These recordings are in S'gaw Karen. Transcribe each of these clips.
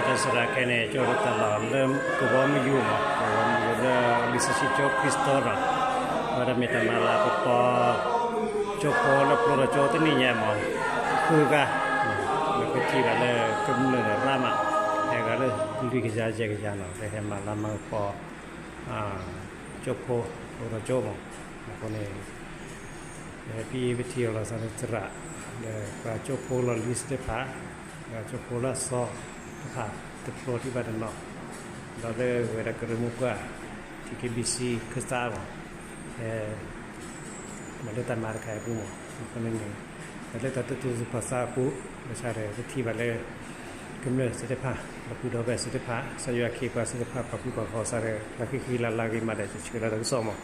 တၢ်စရၣ်ခဲအံၤန့ၣ် ကၠိတၢ်လီၢ်လၢကဝီၤမုၢ်ယူၤမး ကဝီၤမုၢ်ယူၤလၢ လံာ်စီဆှံကၠိ Christmas ဒီး ဝဲဒၣ်မ့ၢ်တၢ်မၤလၤကပီၤ ကၠိဖိလၢပျိထီၣ်ကၠိတနံၣ်ညါမး ဃုဂၤ လၢပထံၣ်ဘၣ်လၢကမျၢၢ်ဒီးရါမး ဟဲဂၤလၢလွံၢ်ကယၤယဲၢ်ကယၤနီၤ လၢဟဲမၤလၤမၤကပီၤ ကၠိဖိ ပျိထီၣ်ကၠိမး အဃိန့ၣ် ဖဲအံၤပထံၣ်အီၤလီၤဆီဒၣ်သရၣ် ဒီးပှၤကၠိဖိလီၢ်လံၤသ့ၣ်တဖၣ် ဒီးကၠိဖိလၢအသီတဖၣ် တဖျိထံၣ်ဘၣ်တနီၤ ဒီးလၢဝဲဒၣ်ကရၢမိၢ်ပှၢ် ကဘံစံခၢၣ်စးမး, ဖဲ မၤလၢတၢ်မၤတခါအံၤအပူၤမး, အဃိန့ၣ်န့ၣ် လၢတၢ်သူၣ်စူၤသးစူၤအပူၤ ဘၣ်ဆၣ်ဒီး ပထံၣ်ဘၣ်လၢ ကမျၢၢ်သ့ၣ်တဖၣ် ဒီပုၢ်ဒီဝဲၢ်သ့ၣ်တဖၣ် ကစၢ်ယွၤခ့ပှၤသ့ၣ်တဖၣ် ပာ်ဖှိၣ်ပာ်ဃီစးဒီး လၢခံခံလၢ်လၢ်ဂ့ၤမးဒီး ယဆှၢလီၤတၢ်ကစီၣ်မး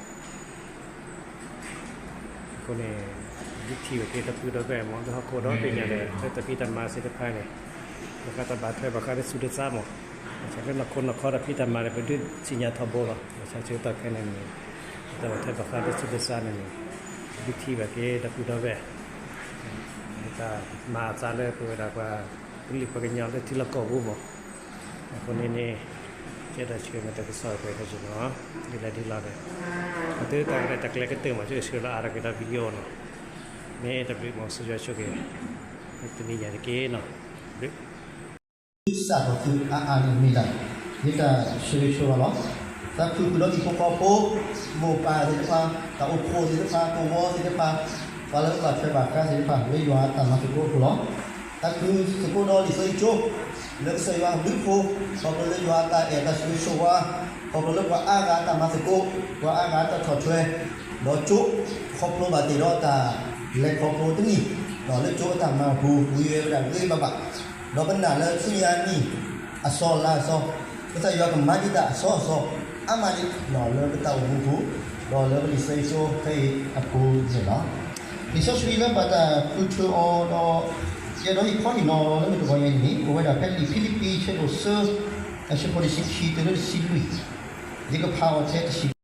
အဃိန့ၣ် ဒုးထံၣ်ဝဲက့ၤဒီပုၢ်ဒီဝဲၢ်မး လၢဟီၣ်ခိၣ်ဒီဘ့ၣ်ညါဒီး လၢတၢ်ဖံးတၢ်မၤသ့ၣ်တဖၣ်န့ၣ် ဘၣ်ဃးတၢ်ဘၣ်ထွဲဘၣ်ဃးလၢသူၣ်လၢသးမး, ဘၣ်ဆၣ်လၢနီၢ်ခိနီၢ်ခီတၢ်ဖံးတၢ်မၤန့ၣ် ပဒုးသ့ၣ်ညါထီဘိလီၤ. ဘၣ်ဆၣ်ဆၢကတီၢ်ခဲအံၤန့ၣ် တၢ်ဘၣ်ထွဲဘၣ်ဃးလၢသူၣ်လၢသးန့ၣ်န့ၣ် ဒုးထံၣ်ဘၣ်က့ၤဒီပုၢ်ဒီဝဲၢ် တၢ်မၤအသးလၢပဝဲဒၣ်ပှၤ ကလုာ်ပှၤကညီလၢထံလီၢ်ကီၢ်ပူၤမး, အဃိန့ၣ်န့ၣ် ကဲဒီးဆှၢန့ၣ်တၢ်ကစီၣ်ပှဲၤထီၣ်က့ၤမး, ဒ်လဲၣ်ဒ်လဲၣ်ဒီး အသုတၢ်ရဲၣ်တၢ်ကျဲၤကတၢၢ်မး ကဆှၢလီၤအါထီၣ်က့ၤဒီး video နီၤ, မ့ၢ်တဘျုးမး ကစၢ်ယွၤဆိၣ်ဂ့ၤ တနံၤညါတက့ၢ်နီၤ, ဘျုး စးထီၣ်သုအါအါန့ၣ်မ့ၢ်ဒၣ် ယတၢ်ဆိၣ်ဂ့ၤဆိၣ်ဝါလီၤ. သးခုဃုာ်ဒီးဟံၣ်ဖိဃီဖိ မိၢ်ပၢ်သ့ၣ်တဖၣ် တၢ်အိၣ်ဖှိၣ်သ့ၣ်တဖၣ် သဝီသ့ၣ်တဖၣ် ပှၤလၢဘၣ်ထွဲဘၣ်ဃးသ့ၣ်တဖၣ် လၢယွၤအတၢ်မၤသကိးအဃိလီၤ. သးခုသကိးဒီးလံာ်စီဆှံကၠိ လၢကစၢ်ယွၤအဘျုးအဖှိၣ် ခီဖျိလၢယွၤအတၢ်အဲၣ်တၢ်ဆိၣ်ဂ့ၤဆိၣ်ဝါ ခီဖျိလၢပှၤအါဂၤအတၢ်မၤသကိး ပှၤအါဂၤအတၢ်ထီၣ်ထွဲ ဒီးကၠိ ခီဖျိဘၣ်တ့ၢ်ဒီးတၢ်လဲၤခီဖျိတနံၣ် လၢကၠိအတၢ်မၤအပူၤ ဝံၤဝဲဒၣ်ဂ့ၤဂ့ၤဘၣ်ဘၣ် ဒီးပနာ်လၢဆူညါနံၣ် အစီၤလါအစီၤ ကစၢ်ယွၤကမၤဒံးတၢ်အစီအစီ အါမးဒံး လၢပတၢ်အိၣ်မူပူၤ ဒီးလၢပလံာ်စီဆှံကၠိခဲအံၤအပူၤန့ၣ်လီၤ. လံာ်စီဆှံလၢဘၣ်တၢ်ဃုထၢအီၤဒီး ကဲဒီးဟ့ၣ်ခီဟ့ၣ်နီၤလၢမုၢ်တဂီၤညါအံၤန့ၣ် အိၣ်ဝဲဒၣ်ဖဲလံာ်ဖံလံးပံး အဆၢဒိၣ်သၢ အဆၢဖိတဆံခံတုၤလၢတဆံလွံၢ်, ယကဖးအီၤထဲတဆံ